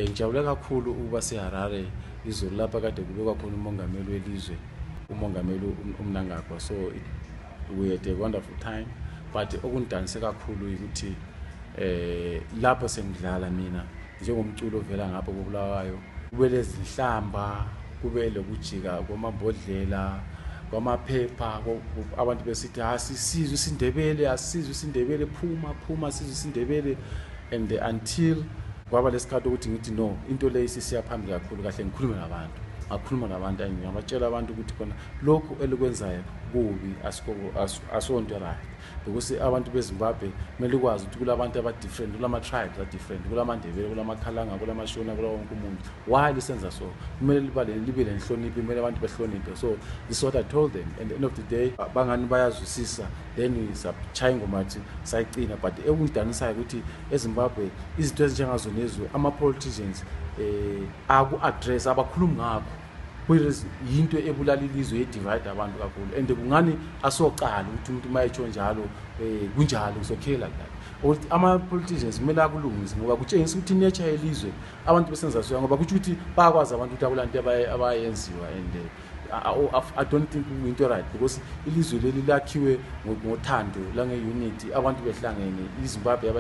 Ngijabule kakhulu ukuba seHarare izolo lapha kade kubekwa khona umongameli welizwe, umongameli uMnangagwa. So we had a wonderful time, but okungidanise kakhulu ukuthi lapho sengidlala mina njengomculo ovela ngapha koBulawayo, kube lezi hlamba, kube lokujika kwamabhodlela, kwamaphepha, abantu besithi asisizwe isindebele, asisizwe isindebele, phuma sizwe isindebele. And until kwaba lesikhathi ukuthi ngithi no, into le isisiya phambili kakhulu, kahle ngikhulume nabantu, ngakhuluma nabantu, ngiyabatshela abantu ukuthi khona lokho elikwenzayo kubi, asonto right, because abantu beZimbabwe kumele ukwazi ukuthi kulabantu aba-different, kulama tribes are-different, kulaMandebele, kulaMakhalanga, kulaMashona, kula wonke umuntu. Why lisenza so? Kumele libe lenhlonipho, kumele abantu behloniphe. So this is what I told them, and at the end of the day bangani bayazwisisa, then sabachaya ingoma yathi sayicina. But ekungidanisayo ukuthi eZimbabwe izinto ezinjengazo lezo ama-politicians aku-address abakhulumi ngakho, whereas yinto ebulala ilizwe, edivide abantu kakhulu. And kungani asocala ukuthi umuntu mayetsho njalo kunjalo okay like that. Ukuthi ama-politicians kumele akulungise, ngoba kutshengisa ukuthi nature yelizwe abantu besenza so, ngoba kuthi ukuthi bayakwazi abantu ukuthi akulanto abayenziwa. And I don't think into right, because ilizwe leli lakhiwe ngothando lange-unity, abantu behlangene, iZimbabwe